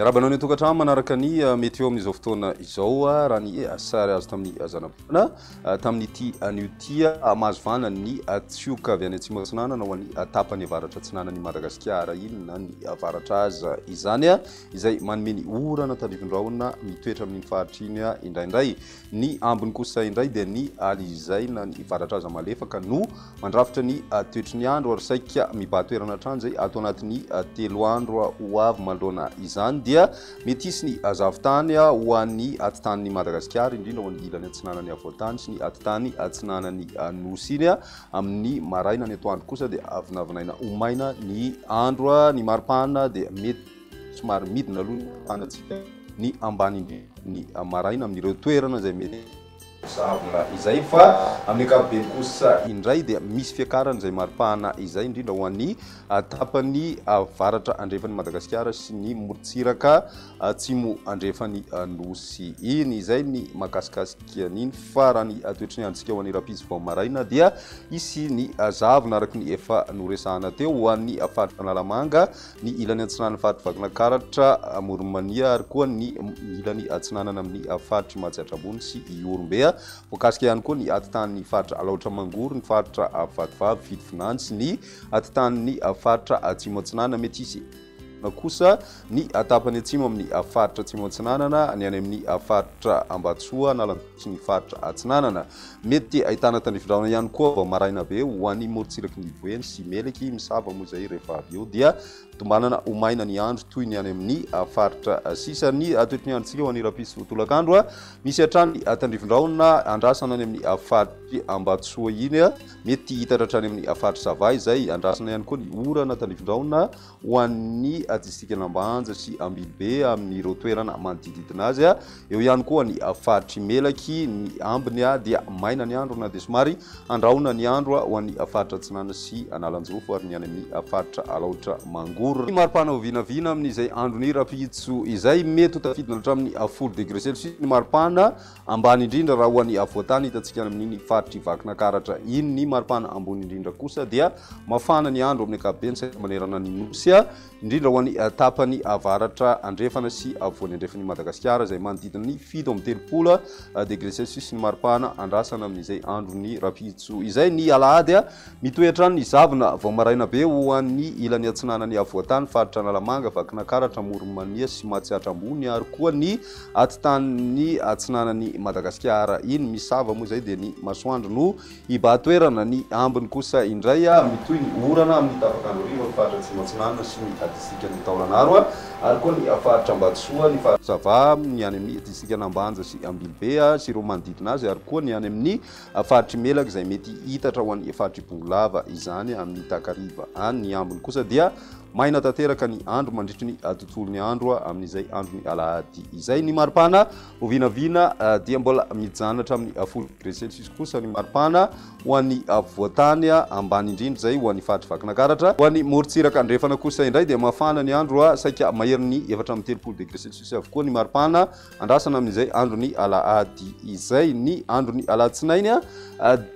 Miarahaba anao any an-tokantrano manaraka ny météo amin'izao fotoana izao. Raha ny sary azo tamin'ny zanabolana tamin'ity anio ity, mahazo vahana ny tsioka avy any atsimo atsinanana ho an'ny tapany avaratra atsinanan'i Madagasikara iny na ny avaratra aza izany, izay manome ny orana tandrifin-drahona mitoetra amin'iny faritra iny indraindray. Ny ambiny kosa indray dia ny alizay na ny varatra aza malefaka no mandrafitra ny toetry ny andro ary saika mibahan-toerana hatrany izay ato anatin'ny 3 andro ho avy. Manoloana izany dia mety hisy ny zavon-tany ho an'ny atitanin'i Madagasikara, indrindra ho an'ny ilany atsinanan'ny afovoan-tany sy ny atitany atsinanan'ny Nosy iny. Amin'ny maraina ny atoandro kosa dia vinavinaina ho maina ny andro. Ny maripana dia mety somary midina aloha ny mpanantsika ny ambany indrindra ny maraina amin'ireo toerana izay mety zavona izay, fa amin'ny ankapobeny kosa indray dia misy fiakarana izay maripana izay, indrindra ho an'ny tapany avaratra andrefan'i Madagasikara sy ny morontsiraka atsimo andrefan'ny Nosy iny. Izay ny mahakasikasika an'iny, fa raha ny toetry ny androntsika ho an'ny rahampitso vao maraina dia hisy ny zavona araka ny efa noresahana teo ho an'ny faritra Analamanga, ny ilany atsinanan'ny faritry Vakinankaratra, Amoron'i Mania ary koa ny ilany atsinanana amin'ny faritry Mahatsiatra Ambony sy Ihorombe. Voakasika ihany koa ny atitanin'ny faritra Alaotra Mangoro, ny faritra Vatovavy, Fitovinany sy ny atitanin'ny faritra Atsimo Atsinanana. Mety hisy kosa ny tapany atsimo amin'ny faritra Atsimo Atsinanana, ny any amin'ny faritra Ambatosoa, Analanjirofo sy ny faritra Atsinanana. Mety ahitana tandrifindrahona ihany koa vao maraina be ho an'ny morontsiraky ny Boeny sy Melaky. Misava moa izay rehefa avy eo dia tombanana ho maina ny andro toy ny any amin'ny faritra sisa. Ny toetry ny androntsika ho an'ny rahampitso tolakandro, misy hatrany tandrifindrahona andrasana any amin'ny faritry Ambatosoa iny, mety hitatra hatrany amin'ny faritry Sava izay andrasana ihany koa ny orana tandrifindrahona ho an'ny distrikan'Ambanja sy Ambilobe amin'ireo toerana manodididina azy. Eo ihany koa ny faritr'i Melaky, ny ambiny dia maina ny andro na dia somary andrahona ny andro ho an'ny faritra Atsinanana sy Analanjirofo ary ny any amin'ny faritra Alaotra Mangoro. Ny maripana ho vinavina amin'izay andron'ny rahampitso izay, mety ho tafidina hatramin'ny 10 degré celsius ny maripana Ambany indrindra raha ho an'ny afovoan-tany hitantsika any amin'iny faritr'i Vakinakaratra iny. Ny maripana ambony indrindra kosa dia mafana ny andro amin'ny ankapobeny saika manerana ny Nosy, indrindra ho an'ny tapany avaratra andrefana sy afovoany andrefan'i Madagasikara izay manodidina ny 37 degré celsius ny maripana andrasana amin'izay andron'ny rahampitso izay. Ny alahady, mitohy hatrany ny zavona vao maraina be ho an'ny ilany atsinanan'ny afovoan-tany, faritra Analamanga, Vakinakaratra, Amoron'i Mania sy Matsiatra Ambony ary koa ny Atitanin'ny atsinanan'i Madagasikara iny. Misava moa izay dia ny masoandro no hibahan-toerana, ny ambiny kosa indray mitohy ny orana amin'ny tapak'andro hariva ny faritra Atsimo Atsinanana sy ny distrikan'i Taolagnaro ary koa ny faritra Ambatosoa, ny faritra Sava, ny any amin'ny distrikan'Ambanja sy Ambilobe sy ireo manodidina azy ary koa ny any amin'ny faritr'i Melaky izay mety hitatra ho an'ny faritr'i Bongolava izany amin'ny takariva any. Ny ambiny kosa dia Maina tanteraka ny andro mandritry ny tontolon'ny andro amin'izay andron'ny alahady izay. Ny maripana ho vinavina dia mbola mijanona hatramin'ny 10 degré celsius kosa ny maripana ho an'ny afovoan-tany, ambany indrindra izay ho an'ny faritry Vakinakaratra. Ho an'ny morontsiraka andrefana kosa indray dia mafana ny andro, saika maherin'ny 34 degré celsius avokoa ny maripana Andrasana amin'izay andron'ny alahady izay. Ny andron'ny alatsinainy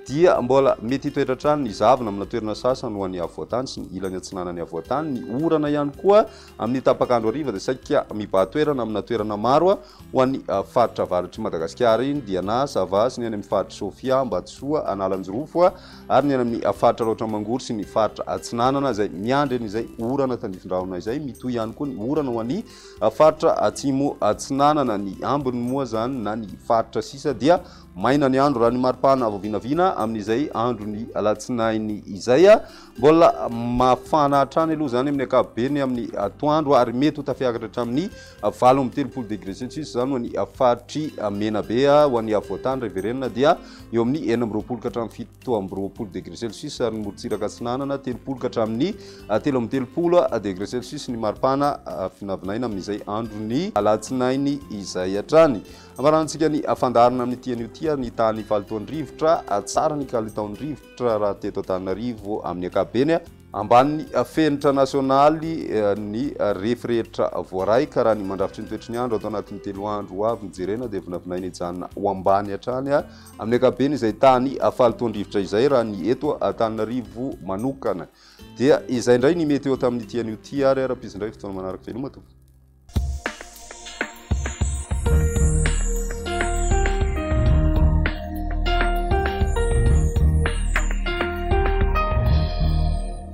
dia mbola mety hitoetra hatrany ny zavona amina toerana sasany ho an'ny afovoan-tany sy ny ilany atsinanan'ny afovoan-tany. Ny orana ihany koa amin'ny tapak'andro hariva dia saika mibahan-toerana amina toerana maro ho an'ny faritra avaratr'i Madagasikara iny, Diana, Sava sy ny any amin'ny faritr'i Sofia, Ambatosoa, Analanjirofo ary ny any amin'ny faritra Alaotra Mangoro sy ny faritra Atsinanana izay miandry an'izay orana tandrifin-drahona izay. Mitohy ihany koa ny orana ho an'ny Faritra atsimo atsinanana, ny ambiny moa zany na ny faritra sisa dia maina ny andro raha ny maripana vao vinavina amin'izay andron'ny alatsinainy izay. Mbola mafana hatrany aloha zany amin'ny ankapobeny amin'ny atoandro ary mety ho tafiakatra hatramin'ny 38 degré celsius zany ho an'ny faritry Menabe. Ho an'ny afovoan-tany raha hiverenana dia eo amin'ny 26 ka hatramin'ny 27 degré celsius ary ny morontsiraka atsinanana 30 ka hatramin'ny 33 degré celsius ny maripana vinavinaina amin'izay andron'ny alatsinainy izay hatrany. Amaranantsika ny fandaharana amin'ity anio ity ary ny tahan'ny palitaon'ny rivotra. Tsara ny kalitaon'ny rivotra raha teto Antananarivo amin'ny ankapobeny. Ambanin'ny fenitra nasionaly ny refy rehetra voaray ka raha ny mandrafitry ny toetry ny andro ato anatin'ny 3 andro ho avy no jerena dia vinavinaina hijanona ho ambany hatrany amin'ny ankapobeny izay tany fahalotoan-drivotra izay raha ny eto Antananarivo manokana. Dia izay indray ny météo tamin'ity anio ity ary ara-pizindray fotoana manaraka. Veloma tompoko.